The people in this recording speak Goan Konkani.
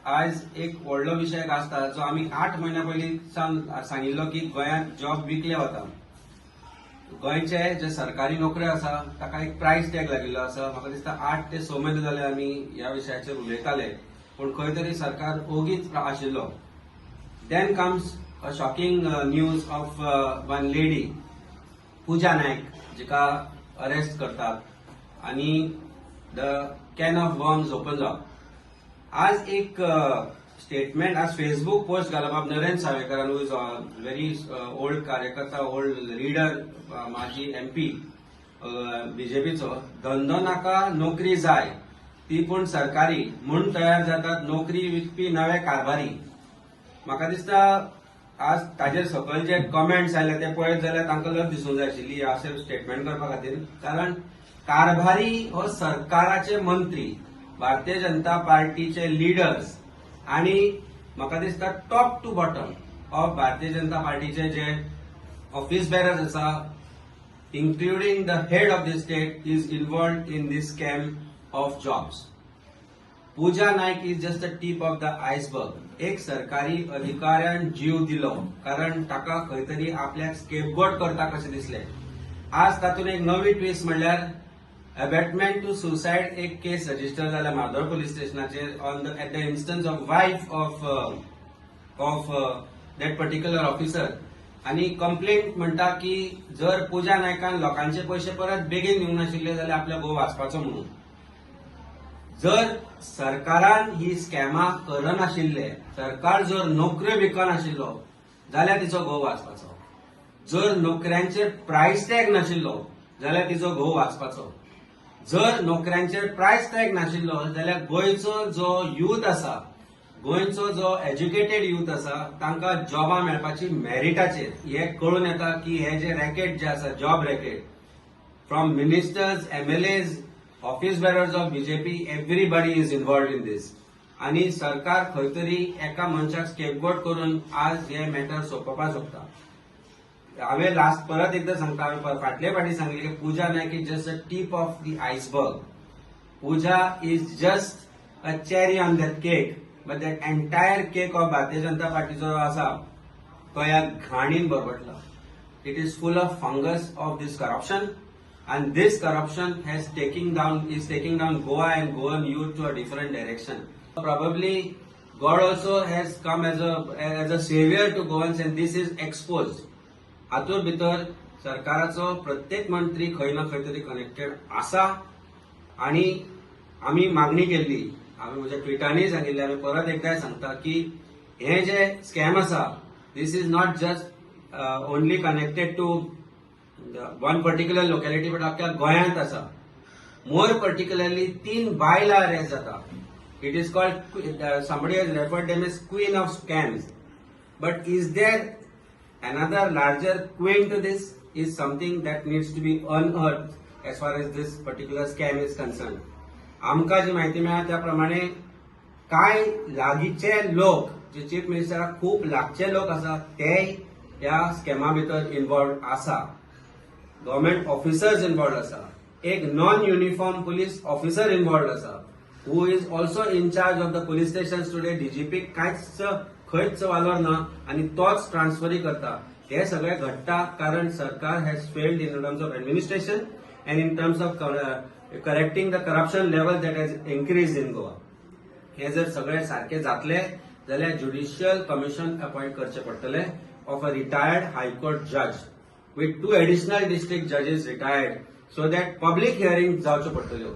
आज एक व्हडलो विशय आसता जो आमी 8 म्हयन्या पयलीं सावन सांगिल्लो की गोंयांत जॉब विकले वता. गोंयचे जे सरकारी नोकऱ्यो आसा ताका एक प्रायस टॅग लागिल्लो आसा. म्हाका दिसता 8 ते 6 म्हयने जाले आमी ह्या विशयाचेर उलयताले, पूण खंय तरी सरकार ओगीच आशिल्लो. Then comes a shocking news of one lady, Puja Naik, जिका अरेस्ट करतात आणि the can of worms open up. आज एक स्टेटमेंट, आज फेसबूक पोस्ट घाला बाब नरेंद्र सावेकरान, who is very old कार्यकर्ता, ओल्ड लिडर, माजी एमपी बीजेपीचो. "धंदो नाका, नोकरी जाय, ती पूण सरकारी, म्हूण तयार जातात नोकरी विकपी नवे कारभारी." म्हाका दिसता आज ताजेर सकयल जे कमेंट्स आयले ते पळयत जाल्यार तांकां लज दिसूंक जाय आशिल्ली अशें स्टेटमेंट करपा खातीर, कारण कारभारी हो सरकाराचे मंत्री, भारतीय जनता पार्टीचे लिडर्स आणि म्हाका दिसता top two bottom of Bharatiya Janata पार्टीचे जे ऑफिस बेरर्स आसा, including the head of the state, is involved in this scam of jobs. Puja Naik is just the tip of the iceberg. एक सरकारी अधिकाऱ्यान जीव दिलो कारण ताका खंय तरी आपल्याक स्केपगोट करता कशें दिसलें. आज तातूंत एक नवी ट्विस्ट म्हणल्यार अबेटमेंट टू सुसायड एक केस रजिस्टर जाल्या म्हार्दोळ पुलीस स्टेशनाचेर on the at the instance of wife of that particular officer. आणि कंप्लेंट म्हणटा की जर पुजा नायकान लोकांचे पयशे परत बेगीन दिवंक नाशिल्ले जाल्यार आपल्या घोव वाचपाचो म्हणून. जर सरकारान ही स्कॅमां करनाशिल्ले, सरकार जर नोकऱ्यो विकनाशिल्लो जाल्यार तिचो घोव वाचपाचो. जर नोकऱ्यांचेर प्रायस टॅग नाशिल्लो जाल्यार तिचो घोव वाचपाचो. जर नोकऱ्यांचेर प्रायस टॅग नाशिल्लो जाल्यार गोंयचो जो यूथ आसा, गोंयचो जो एज्युकेटेड यूथ आसा, तांकां जॉबां मेळपाची मेरिटाचेर. हे कळून येता की हे जे रॅकेट जे आसा, job racket, from ministers, MLAs, office bearers of BJP, everybody is involved in this. आणि सरकार खंय तरी एका मनशाक स्केपगोट करून आज हे मॅटर सोंपोवपाक सोदता. हांवें लास्ट परत एकदां सांगता, हांवें फाटले फाटी सांगले की Puja Naik is just a tip of the iceberg. Puja is just a cherry on that cake, but that entire cake of Bharatiya Janata पार्टीचो जो आसा तो ह्या घाणीन बरबटला. It is full of fungus of this corruption, and this corruption has taking down is taking down Goa and Goan youth to a different direction. Probably God also has come as a savior to Goans, and this is exposed. हातूंत भितर सरकाराचो प्रत्येक मंत्री खंय ना खंय तरी कनेक्टेड आसा. आणि आमी मागणी केल्ली, आमी म्हज्या ट्विटांनी सांगिल्लें, आमी परत एकदां सांगता की हे जे स्कॅम आसा, this is not just only connected to one particular locality, but अख्ख्या गोंयांत आसा. मोर पर्टिक्युलरली तीन बायलां अरेस्ट जाता. It is called, somebody has referred them as queen of scams, but is there another larger queen to this is something that needs to be unearthed as far as this particular scam is concerned. आमकां जी म्हायती मेळ्ळा त्या प्रमाणे कांय लागींचे लोक, जे चीफ मिनिस्टराक खूब लागचे लोक आसा, तेय ह्या स्कॅमा भितर इन्वॉल्व आसा. गव्हर्मेंट ऑफिसर्स इन्वॉल्व आसा. एक non uniform police officer involve आसा, who is also in charge of the police station today. DGP कांयच खंयच वालोर ना आनी तोच ट्रान्सफरी करता. हे सगळे घडटा कारण सरकार has failed in terms of administration and in terms of correcting the corruption level that has increase in Goa. हे जर सगळे सारखे जातले जाल्यार ज्युडिशियल कमिशन अपॉइंट करचे पडटले of a retired high court judge with two additional district judges retired, so that public hearing जावच्यो पडटल्यो.